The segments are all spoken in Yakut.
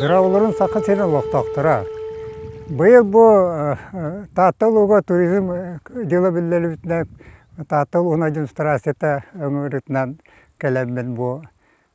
Дорооболорун Саха сирин олохтоохторо. Быйыл бу Таатта улууга туризм дьыла биллэрбитинэн Таатта улууһун администрацията ыҥырыытынан кэлэммин бу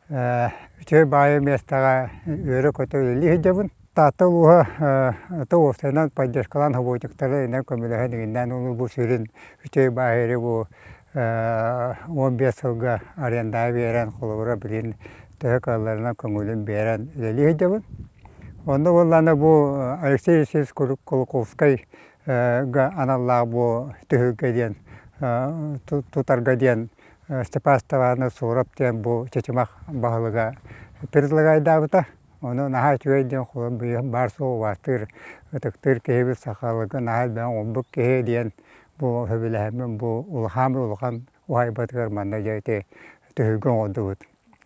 үчүгэй баайы миэстэҕэ үөрэ-көтө үлэлии сылдьабын. Таатта улууһа уопсайынан поддержкалаан работниктары инэн көмөлөһөн иҥиннээн уну бу сүрүн үчүгэй баайы бу 15 сылга арендаҕа биэрэн холобура билигин төһө кыалларынан көҥүлүн биэрэн үлэлии сылдьабын. Онно буоллаҕына бу Алексей Алексеевич Кулаковскай аналлаах бу түһүлгэ диэн тутарга диэн Степан Степанович Суурап диэн бу Чычымах баһылыга предлагайдаабыта. Ону наһаа үчүгэй диэн холобур баар суох убаастыыр, ытыктыыр киһибит сахалыга наһаа элбэҕи оҥорбут киһи диэн бу сөбүлэһэммин бу улахан улахан уһаайбатыгар манна дьэ ити түһүлгэ оҥордубут.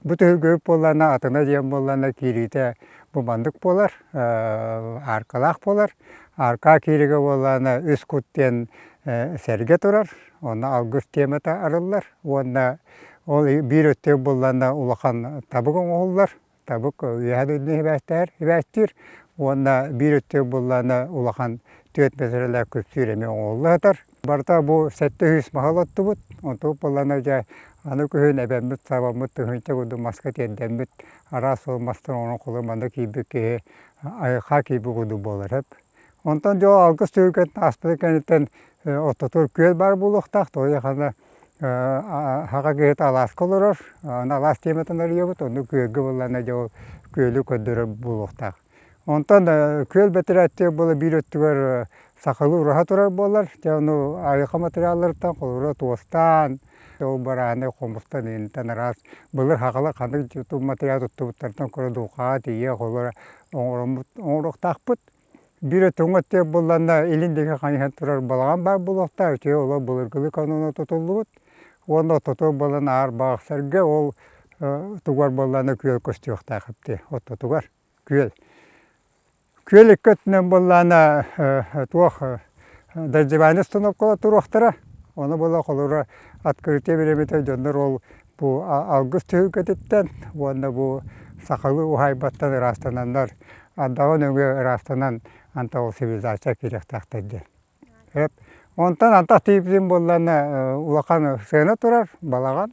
Бу түһүлгэбит буоллаҕына атына диэн буоллаҕына киириитэ бу маннык буолар, ааркалаах буолар. Аарка кииригэ буоллаҕына үс кут диэн сэргэ турар, онно алгыс тиэмэтэ арыллар уонна ол биир өттүгэр буоллаҕына улахан табык оҥоһуллар, табык үөһээ дойдуну сибээстэһэр, сибээстиир уонна биир өттүгэр буоллаҕына улахан түөрт миэтэрэлээх күпсүүр эмиэ оҥоһулла сытар. Барыта бу 700 маһы олоттубут, онтубут буоллаҕына дьэ аны күһүн эбэммит, сабаммыт тыһыынча курдук маска тиэрдэммит, араас суол мастан оҥорон холуй манна киирбит киһи айылҕа киирбит курдук буолар сөп. Онтон дьэ алгыс түһүлгэтин ааспытын кэнниттэн ортотугар күөл баар буолуохтаах, тоҕо ханна Саха киһитэ алааска олорор, аны алаас тиэмэтин арыйабыт, онно күөлгэ буоллаҕына дьэ ол күөлү көрдөрөр буолуохтаах. Онтон күөл бэтэрээттиир буола биир өттүгэр сахалыы ураһа турар буолар, дьэ ону айылҕа материалларыттан холобура туостаан, ол барааны хомустан интэн араас былыр сахалар ханнык материал туттубуттартан көрө дулҕаҕа тиийэ холобура оҥороммут оҥоруохтаахпыт. Биир өттүҥ өттүгэр булланна илин диэки хайыһан турар балаҕан баар буолуохтаах, үчүгэй олох былыргылыы канона тутуллубут. Уонна ортотугар буолан аар баҕах ол тугар буоллаҕына күөл көстүөхтээх эбит ортотугар күөл. Күөл икки өттүнэн буоллаҕына туох дождевание установкалар туруохтара. Ону буола холобура открытие бириэмэтэ дьоннор ол бу алгыс түһүлгэтиттэн уонна бу сахалыы уһаайбаттан ыраастананнар ардаҕы нөҥүө ыраастанан антал цивилизация киириэхтээхтэр диэн. Эп. Онтон антах тиийбитим буоллаҕына улахан сыана турар балаҕан,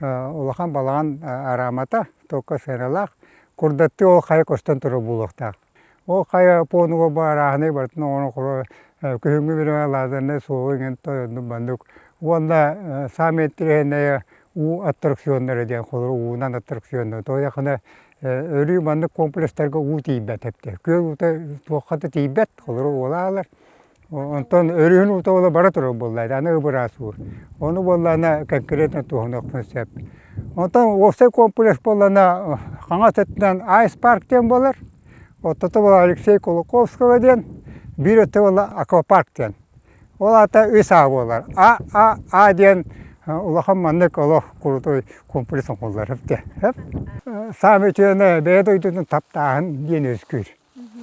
улахан балаҕан араамата только сыаналаах, курдаттыы ол хайа көстөн турар буолуохтаах. Ол хайа пуонуга бу арааһынай барытын оҥорон хоро күһүҥҥү бириэмэ лазернай суолу иҥэн тойоннум маннык уонна саамай интэриэһинэйэ уу аттракционнара диэн холобур уунан аттракционнар тоҕо өрүү маннык комплекстарга уу тиийбэт эбитэ күөл уута туохха да тиийбэт холобур уолаалар Онтон өрүһүн уута буола бара турар буолла аны ыбыраас уур. Ону буоллаҕына конкретно туһаныахпын сөп. Онтон уопсай комплекс буоллаҕына хаҥас өттүнэн Айс парк диэн буолар. Ортото буола Алексей Кулаковского диэн, биир өттө буола аквапарк диэн. Ол аата үс А буолар. А, А, А диэн улахан маннык олох крутой комплекс оҥоһуллар. Саамай үтүөнэ бэйэ дойдутун таптааһын диэн үөскүүр.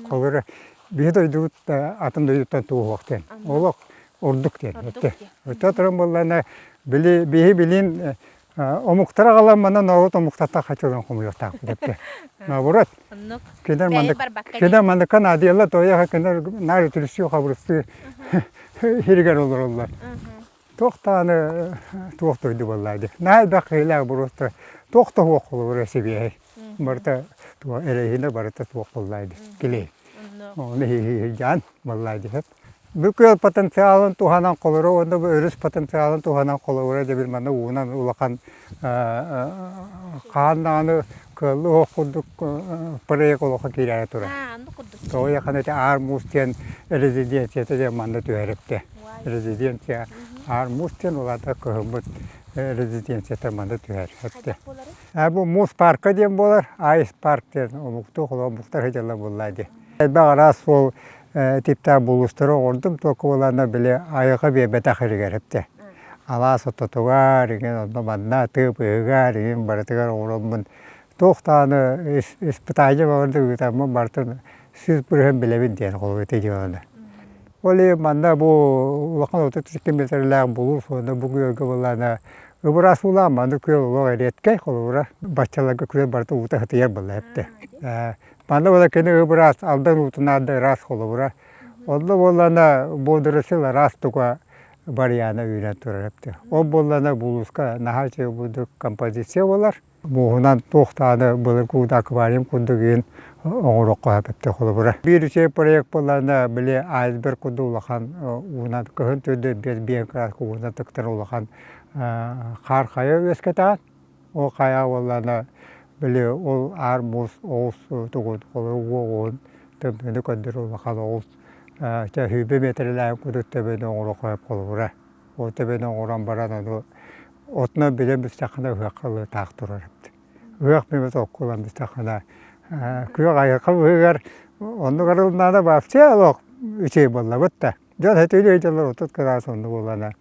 Холобура, биһи дойдубут атын дойдуттан туоһуох диэн. Олох ордук диэн. Өттө туран буоллаҕына, били биһи билин омуктара аҕалан манна норуот омуктартан хачылан хомуйуохтаахпыт эппэ. Наоборот. Кинилэр маннык кинилэр манныкка наадыйаллар, тоойуоха кинилэр наар үтүрүссүү хабырыстыы иһигэр олороллор. Туох даҕаны туох дойду буоллаа дии. Наһаа элбэх киһилээх боруоста туох да суох холобура сибиэһэй. Барыта туох эрэйинэ барыта туох буоллаа дии. Килей. Ону иһиһиһдьаан буоллаа дии. Бу күөл потенциалын туһанан холоро уонна бу өрүс потенциалын туһанан холобура дьэ манна уунан улахан хаан даҕаны кыаллы оһох курдук проект олоххо киирээри турар. Тоҕо яхан ити Аар Муус диэн резиденцията диэн манна түһэрипте. Резиденция Аар Муус диэн улаата кыһыммыт резиденцията манна түһэр. Бу Муус парка диэн буолар, Айс парк диэн омуктуу холобуктар сылдьаллар буоллаа дии. Элбэх араас суол типтээх булуустары оҥордум, туокка буолаанна били айылҕа биэрбэтэх иригэр эптэ. Алаас ортотугар, игин онно манна тыы быыһыгар, игин барытыгар оҥороммун туох даҕаны испытание баҕарда ыытаммын барытын 100% билэбин диэн холобур ити дьыаланы. Ол иһин манна бу улахан 32 миэтэрэлээх булуус уонна бу күөлгэ буоллаҕына ыбыраас уулаах манна күөл олох эриэткэй холобура баччаларга күөл барыта уута сытыйар буолла эптэ. Манна буола кини ып-ыраас Алдан уутун аанда ыраас холобура. Онно буоллаҕына водоросль араас туга барыйаана үүнэн турар эбит. Ол буоллаҕына булууска наһаа үчүгэй бурдук композиция буолар. Мууһунан туох даҕаны былыргы уута аквариум курдук иһин оҥоруохха сөп эбит холобура. Биир үчүгэй проект буоллаҕына били айсберг курдук улахан уунан кыһын төрдө биэс биэн кырааска уунан тыктар улахан хаар хайа үөскэтэҕин. Ол хайа буоллаҕына били ол аар муус оҕус тугун холобур уоҕун тымныыны көрдөрөр улахан оҕус чэ сүүрбэ миэтэрэлээх курдук төбөнү оҥоруохха сөп холобура. Ол төбөнү оҥорон баран ону отунан билэн бүттэххинэ ыһыахха ылы таах турар эбит. Ыһыах мимэ оккулан бүттэххинэ күөх айылҕа быыһыгар оннук арылыннаҕына вообще олох үчүгэй буоллабыт да. Дьон сөтүөлүү сылдьаллар 30 кыраас оннук буоллаҕына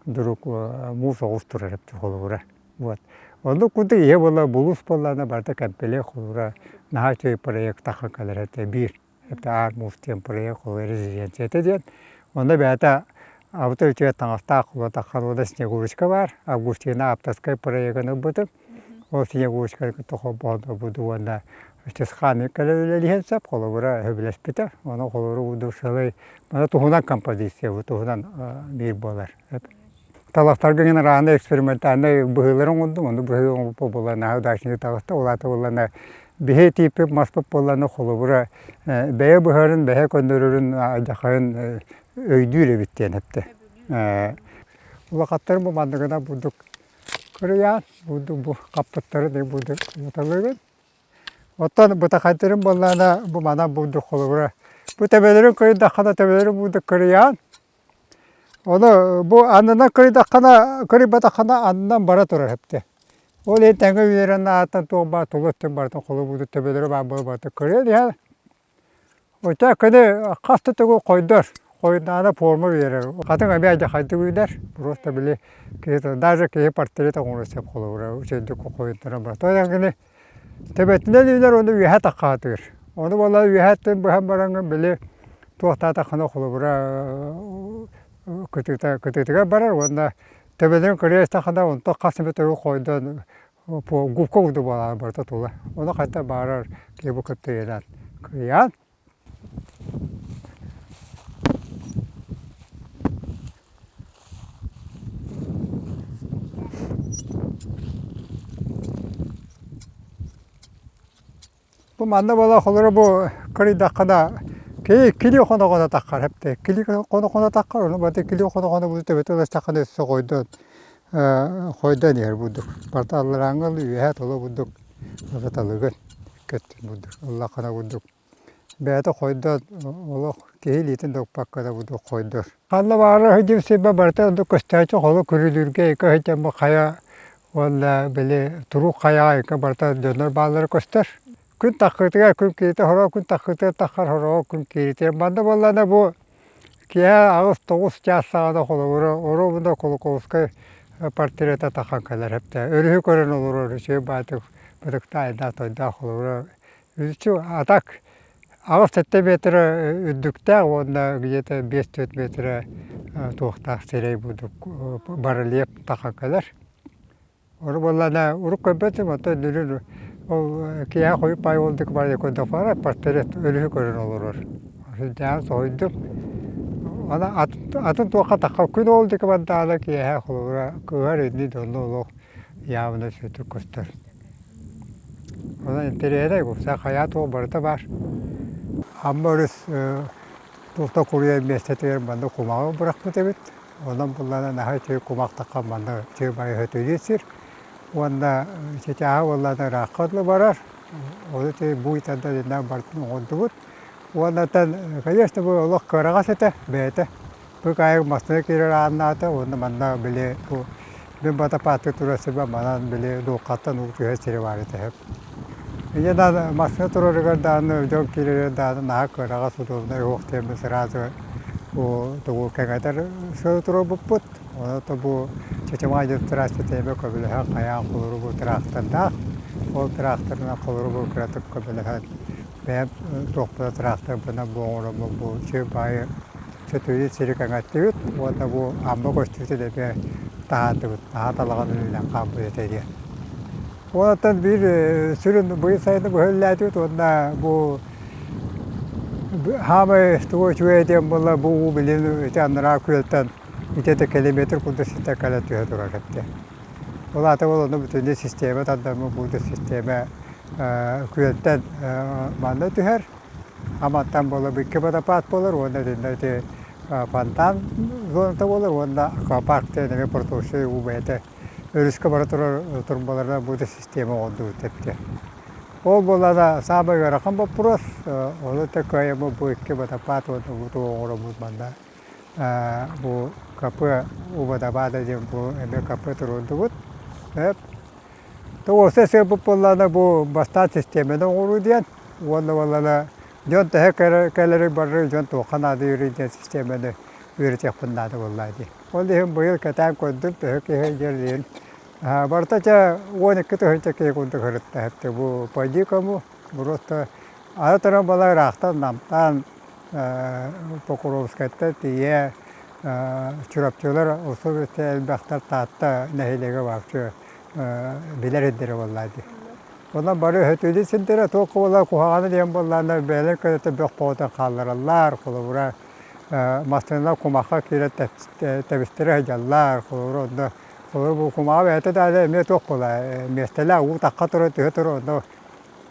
вдруг муус оҕус турар эбит холобура. Вот. Оннук курдук ийэ буолла, булуус буоллаҕына барыта кэмпилиэк холобура наһаа үчүгэй проект таххан кэлэр этэ биир. Это Аар Муус диэн проект холобура резиденцията диэн. Онно бэйэтэ абытай үчүгэй таҥастаах таххан уонна Снегурочка баар. Августина ааптарскай проегын ылбытым. Ол Снегурочканы кытта холбоон ылбыт уонна Чысхааны кэлэн үлэлиһэн сөп, холобура сөбүлэспитэ. Ону холобура курдук сылай маны туһунан композиция бу туһунан биир буолар. Талахтарга гына рааны экспериментальнай быһыылары оҥордум, ону быһыы оҥорбуппут буолла наһаа удачный таҕыста. Ол аата буоллаҕына биһи тииппит маспыт буоллаҕына холобура бэйэ быһарын, бэйэ көннөрөрүн алдьархайын өйдүүр эбит диэн эттэ. Улахаттарым бу манныгына бурдук кырыйаан, бурдук бу хаппыттарын бурдук ыталыыбын. Оттон бытахайдарын буоллаҕына бу манан бурдук холобура бу төбөлөрүн кырыйдаххына төбөлөрүн бурдук кырыйаан Ону бу аннынан кырыйдаххына, кырыйбатаххына аннынан бара турар эбитэ. Ол иһин тэҥҥэ үүнэрин ааттан туох баар тула өттүн барытын холобуурду төбөлөрө баар буола барыта кырыйан иһэр. Оччо кини хас да төгүл хойдор, хойуннаҕына форма биэрэр. Хатыҥ эмиэ алдьархайдык үүнэр. Просто били киһи даже киһи портрет оҥоруон сөп холобура үчүгэйдик хойуннаран барар. То кини Төбөтүнэн үүнэр уонна үөһэ таххаатыыр. Ону буолла үөһэттэн быһан бараҥҥын били туохтаатаххына холобура кытыыта кытыытыгар барар уонна төбөлөрүн кырыйа истэххинэ онтон хас эмэ төгүл хойдон губка курдук буолаары барыта тула. Ону хайдах баҕарар киһи бу кыттыйынан кыйаан. Бу манна буола холоро бу кырыйдаххына кини кили хоно-хоно таххар эптэ кили хоно-хоно таххар ону барыта кили хоно-хоно бу төбөтө ылыстаххына өссө хойдон хойдон иһэр бурдук барыта алларааҥҥы үөһэ тула бурдук ылыталыгын көттүн бурдук ыллаххына бурдук Бэйэтэ хойдон олох киһи илиитин да укпакка да курдук хойдор. Ханна баҕарар сылдьар сирбэр барыта оннук көстөөччү холу күрүлүүргэ икки сылдьан бу хайа уонна били туруук хайаҕа икки барыта дьоннор бааллара көстөр. Күн таххыытыгар күн кииритэ сороҕо күн таххыытыгар таххар сороҕо күн кииритигэр. Манна буоллаҕына бу киэһэ 8-9 чаас саҕана холобура оруобуна Кулаковскай портрета таххан кэлэр эбитэ. Өрүһү көрөн олорор үчүгэй баайдык бытыктаах тойдоох холобура Үчү а так 8-7 метр үрдүктээх уонна где-то 5-4 метр туохтаах сирэй бурдук барельеф тахан кэлэр. Ону буоллаҕына урут көрбөтүм, оттон дүлүн ол киэһэ хойут баай уолдук барыйа көрдөхпүнэ портрет өрүһү көрөн олорор. Сүрдээҕин соһуйдум. Аны атын туохха тахха күн ол диэки бардаҕына киэһэ холобура кыыһар инни да онно олох явно сүтүк көстөр. Онон интэриэһинэй уопсай хайаа туох барыта баар. Амма өрүс туохта куруйар миэстэтигэр манна кумаҕы бырахпыт эбит. Онон буллаҕына наһаа үчүгэй кумах таххан манна үчүгэй баҕайы сөтүөлүүр сир. Уонна чычааһа буоллаҕына ыраахха дылы барар. Ону үчүгэй бууй тардан иннэ барытын оҥордубут. Уонна конечно бу олох кыараҕас этэ бэйэтэ. Быкаайык массыына киирэр ааннаата уонна манна били бу мин батапааттыы турар сирбэр манан били дулҕаттан уу түһэр сирэ баар этэ сөп. Инньэ даҕаны массыына турарыгар даҕаны дьон киирэригэр даҕаны наһаа кыараҕас удобнай уһуох диэммин сразу бу тугу кэҥэтэр сыалы туруорбуппут. Онон бу Чычымаай диэн трасса тэйбэ көмөлөһөн хайаан холору бу тыраахтардаах. Ол тыраахтарынан холору бу кыратык көмөлөһөн бэйэм туохпуна тыраахтарбынан бу оҥороммун бу үчүгэй баайы сөтүөлүүр сири кэҥэттибит уонна бу Амма көстүүтүн эмиэ таһаардыбыт, наһаа талаҕан үлэлээн хаалбыт этэ диэн. Онтон биир сүрүн быйыл сайыны быһа үлэлээтибит уонна бу хаамай тугу үчүгэй диэн буолла бу уу билин ити анараа күөлтэн ити километр курдук ситэ кэлэн түһэ турар эбит. Ол аата ол ону бүтүннүү систиэмэ тардаммыт бу систиэмэ күөлтэн манна түһэр. Аматтан буолар икки водопад буолар уонна итиннэ ити фонтан зоната буолар уонна аквапарк диэн эмиэ проточный уу бэйэтэ өрүскэ бара турар турбаларынан бу да систиэмэ оҥордубут эбит. Ол буоллаҕына саамай ыарахан боппуруос, ону да кыайаммыт бу икки водопад уонна бу оҥороммут манна бу КП у водопада диэн бу эмиэ КП туруордубут. Тоҕуоса сыырбыт буоллаҕына бу бастаан систиэмэни оҥоруу диэн уонна буоллаҕына дьон төһө кэлэрий барарый дьон туохха наадыйарый диэн систиэмэни үөрэтиэхпин наада буоллаҕа дии. Ол иһин быйыл кэтээн көрдүм төһө киһи дьиэлиин. Барыта чэ 12 тыһыынча киһи курдук сырытта бу по дикому просто аны туран буола ыраахтан Намтан Покровскайтан тиийэ Чурапчылар особенно элбэхтэр Таатта нэһилиэгэ вообще билэр сирдэрэ буоллаа дии. Онон бары өтүүлүү сирдэрэ туох буолар куһаҕана диэн буоллаҕына бэйэлэр көнөтө бөх боҕотун хааллараллар, холобура массыыналар кумахха киирэн тэбистэрэ сылдьаллар, холобура онно холобура бу кумаҕа бэйэтэ да эмиэ туох буолар миэстэлээх уу тахха турар түһэ турар онно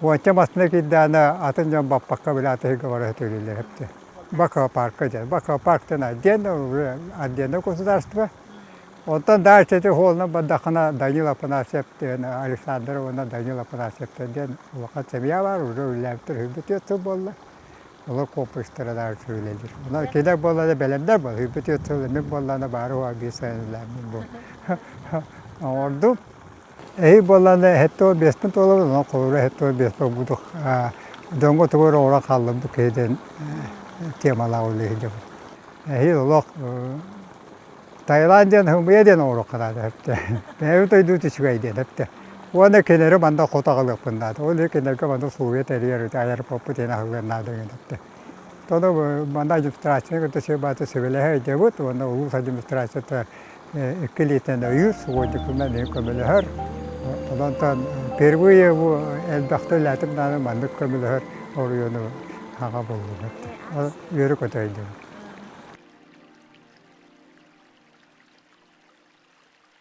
уонча массыына киирдэҕинэ атын дьон баппакка били атыыга бара сатыыллар эбит. Бакопарка диэн Бакопарк диэн отдельно отдельное государство. Онтон дальше ити холунан бардаххына Данил Афанасьев диэн Александр уонна Данил Афанасьевтар диэн улахан семья баар, уже үлэлээбиттэр 24 сыл буолла. Олор комплекстара дальше үлэлиир. Онон кинилэр буоллаҕына бэлэмнэр буолла, 24 сыл эмит буоллаҕына баары уһаа биир сайын үлэлээммин бу оҥордум. Эһи буоллаҕына эһэттэ биэспин туолабын, онон холобура эһэттэ биэспин буду дьоҥҥо тугу эрэ оҥорон хааллым бу киһи диэн темалаах үлэ сылдьабын. Эһи олох Таиланд диэн һымыйа диэн оҥоруохха наада эбитэ. Бэйэбит дойдубут үчүгэй диэн эбитэ. Уонна кинилэри манна хото аҕалыахпын наада. Ол иһин кинилэргэ манна условия тэрийэр аэропорпут диэн аһыллыан наада диэн эттэ. Тону манна администрацияны кытта сибааты сөбүлэһэ сылдьабыт уонна улуус администрацията икки илиитинэн өйүүр, субуотникунан иһин көмөлөһөр. Онон впервые бу элбэхтэ үлэлээтим даҕаны маннык көмөлөһөр оройуону хаҥа буллум. Үөрэ көтө сылдьабын.